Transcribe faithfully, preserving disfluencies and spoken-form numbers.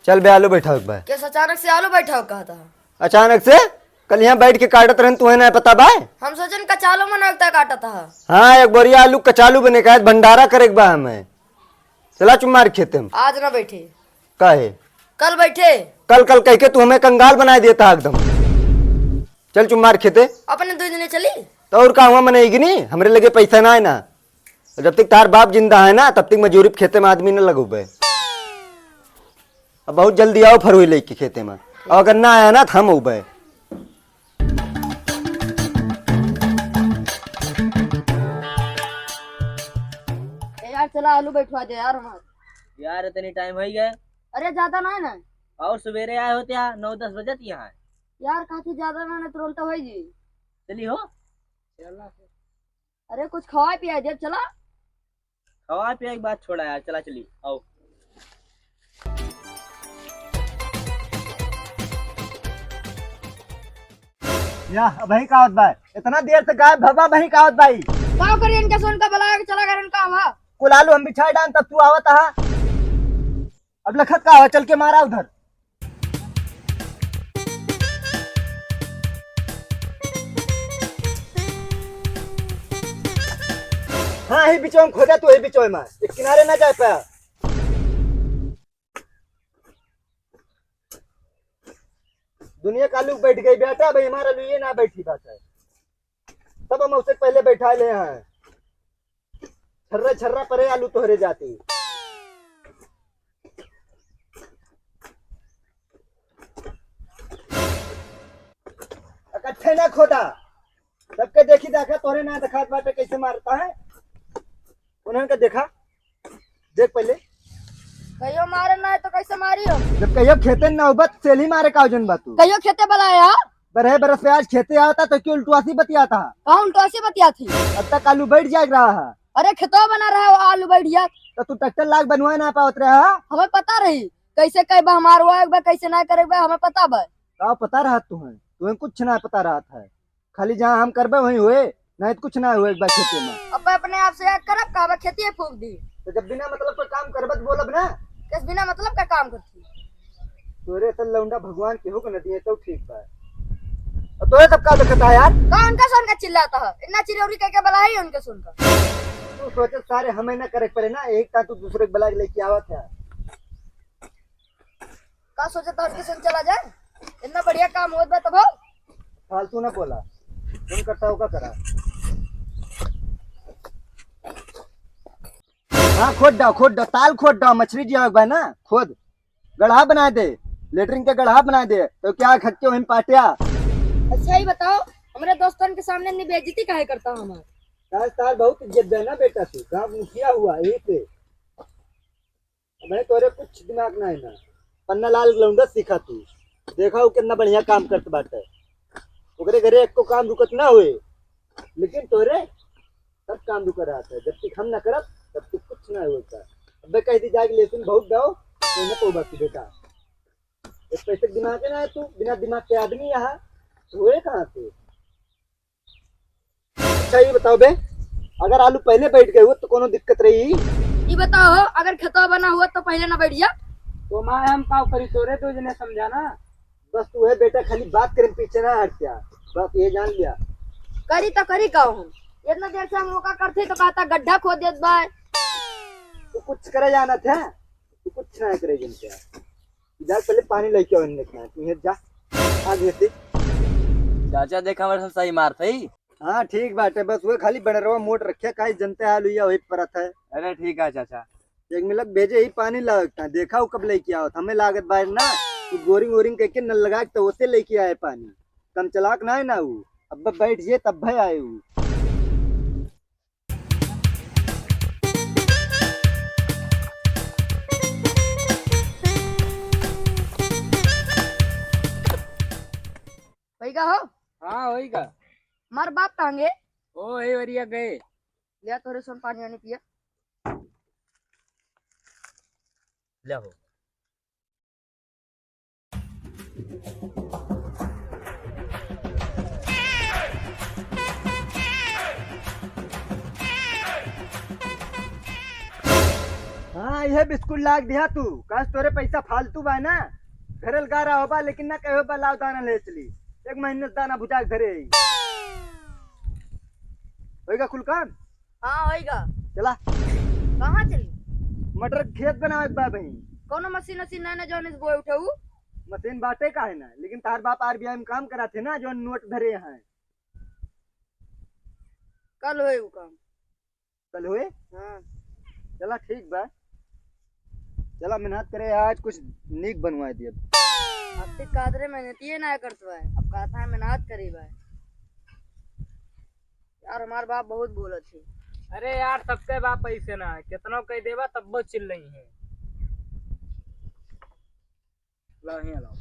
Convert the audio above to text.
चल बे, आलू बैठाओ एक बार। कैसे अचानक से आलू बैठाओ कहत ह? अचानक से? कल यहाँ बैठ के काटत रहन, तुहे ना पता बा? हम सोचन कचालू मन लगता काटत ह। हाँ, एक बोरिया आलू कचालू बने का, आज भंडारा करे के बा हमें। चला चुम्मार खेते में। आज ना बैठे। काहे? कल बैठे। कल कल कह के तू हमें कंगाल बनाए देता एकदम। चल चुम्मार खेते। अपने दो जने चली। तो और का हुआ, मने इगनी, हमरे लगे पैसा ना है ना। जब तक तार बाप जिंदा है ना, तब तक मजूरी पे खेते में आदमी न लगउबे। अब बहुत जल्दी आओ फरुई लेके खेते में, और अगर ना आया ना, तो हम उबे। ए यार, चला आलू बैठवा दे यार हमार। यार, इतनी टाइम हो गए। अरे, ज्यादा ना है ना। और सवेरे आए होते यार, नौ दस बजे तक यहाँ है। यार, काफी ज्यादा ना, ना तुरंत हो जी। चली हो। अरे, कुछ खवाए पियाए देब, चला। खवाए पियाए की बात छोड़ा यार, चला चली, आओ। या, अबहीं का होत बा? इतना देर से गायब भवा, अबहीं का होत बा ई? का करी, इनके सोन का बुला के चला गए, इनका हवा। कुल आलू हम बिछाए डान, तब तू आवत हा। अब लखत का हवा, चल के मारा उधर। हाँ, यही बिचवा में खोदा तू, यही बिचवा में। एक किनारे ना जाए पाया। दुनिया का लुक बैठ गई बेटा, भाई हमारा लुइये ना बैठी बात है। तब हम उससे पहले बैठा ले हैं। छर्रा छर्रा परे आलू तोहरे जाती। इकट्ठे ना खोदा, सबके देखी देखा, तोहरे ना दिखात बाटे कैसे मारता है। उन्हन का देखा, देख पहले। कहियो मारे ना है तो कैसे मारी हम? जब कहियो खेते ना उबत, सेली मारे का जन बा तू। कहियो खेते बलाया? बरहे बरस पे आज खेते आवता तो क्यों उल्टवासी बतियाता? कहाँ उल्टवासी बतियात ही? अब तक आलू बैठ जाग रहा है। अरे खेतवा बना रहा है, आलू बैठ जात। तो तू ट्रैक्टर लाग बनवा ना पावत रहा? हमें पता रही, कैसे कहे बा हमार हुआ एक बार, कैसे ना करे बा, हमें पता बा। का पता रहत तुहें? तुहें कुछ ना पता रहत है। खाली जहाँ हम करबे वहीं हुए, नहीं तो कुछ ना हुए एक बार खेते में। अब अपने आप से याद करब का, अब खेती फूक दी। तो जब बिना मतलब का काम करबे तो बोलब ना। किस बिना मतलब का काम करती? तोरे तो लौंडा भगवान केहू के न दिए तो ठीक बा। और तोरे सब का दिक्कत है यार? का उनका सुन का चिल्लाता है? इतना चिरौरी कह के बुला ही उनके सुन का। तू सोचे सारे हमें ना करे के पड़े ना, एक ता तू दूसरे के बुला के लेके आवत है। का सोचत हर किसन चला जाए? इतना बढ़िया काम होत बा तब। फालतू ना बोला, तुम करता होगा करा। हाँ, खोद डाओ, खोद डाओ, ताल खोद डाओ, मछरी जिया बा ना, खोद, गढ़ा बना दे, लेटरिन के गढ़ा बना दे, तो क्या खक्के वहीं पाटिया। अच्छा, ये बताओ, हमारे दोस्तन के सामने इतनी बेइज्जती काहे करता हो हमार? तार, तार बहुत इज्जत दे ना बेटा तू, गाँव मुखिया हुआ, यही पे। अबे तोरे कुछ दिमाग ना है ना। पन्ना लाल लौंडा सीखा तू। देखा वो कितना बढ़िया काम करत बाटे। ओकरे घरे एको काम रुकत ना होए। लेकिन तोरे सब काम रुक रहा था। जब तक हम ना करब, तब तक कुछ ना होता। अबे कह दी जाके लेकिन बहुत दो, तो न तो बाकी बेटा। एक पैसे के दिमाग है ना तू, बिना दिमाग के आदमी यहाँ। तो होए कहाँ से? अच्छा, ये बताओ बे, अगर आलू पहले बैठ गए हुए तो कोनो दिक्कत रही? ये बताओ, अगर खेतवा बना हुआ तो पहले ना बैठ जा? तो माँ, हम का करी, तोरे दो जने समझा ना। बस तू है बेटा, खाली बात करे पीछे ना हट जा, बस ये जान लिया। करी तो करी का हम, इतना देर से हम लोग का करते तो कहता गड्ढा खोद देत बा। तू कुछ करे जाना था, तू कुछ ना करे जनते। जा पहले पानी लेके आओ इनने खाए, तू यहाँ जा, आगे से। चाचा, देखा, हमारे साथ सही मार थी। हाँ, ठीक बाटे, बस वो खाली बड़रवा मोट रखे, काहे जनते हाल हुई वही परत है। अरे, ठीक है, चाचा। एक मिलक भेजे ही पानी लावता, देखा वो कब लेके आओ, हमें लागत बाहर ना, तू बोरिंग वोरिंग करके नल लगा के तो होते लेके आए पानी, कम चलाक ना है ना वो, अब बैठ जे तब भय आए वो। वही का हो? हाँ, वही का। मार बाप कहाँ गे? ओ, हे वरिया गए। लिया तोरे सोन पानी वानी पिया। ले हो। हाँ, यह बिस्कुट लाग दिया तू। काश तोरे पैसा फालतू बा ना, घरल गारा होबा, लेकिन ना कहो बा लाव दाना ले चली। एक महीने से दाना भुजा के धरे ही। होइगा कुल काम? हाँ, होइगा। चला। कहाँ चली? मटर के खेत बनावे के बा बहिन। कौनो मशीन वशीन नहीं ना जौन इस बोए उठाऊ? मशीन बाटे काहे ना, लेकिन तार बाप आरबीआई में काम कराथे ना, जौन नोट धरे हैं। कल होए वो काम। कल होए? हाँ। चला ठीक बा, चला मेहनत करे, आज कुछ नीक बनवाए दिए। अब तक कादरे मेहनतिए ना करत बा, अब कहता है मेहनत करी बा। यार हमार बाप बहुत बोलत है। अरे यार, सबके बाप ऐसे ना है, कितनो कह देबा तब्बो चिल्लई है। ला, हियाँ लाओ।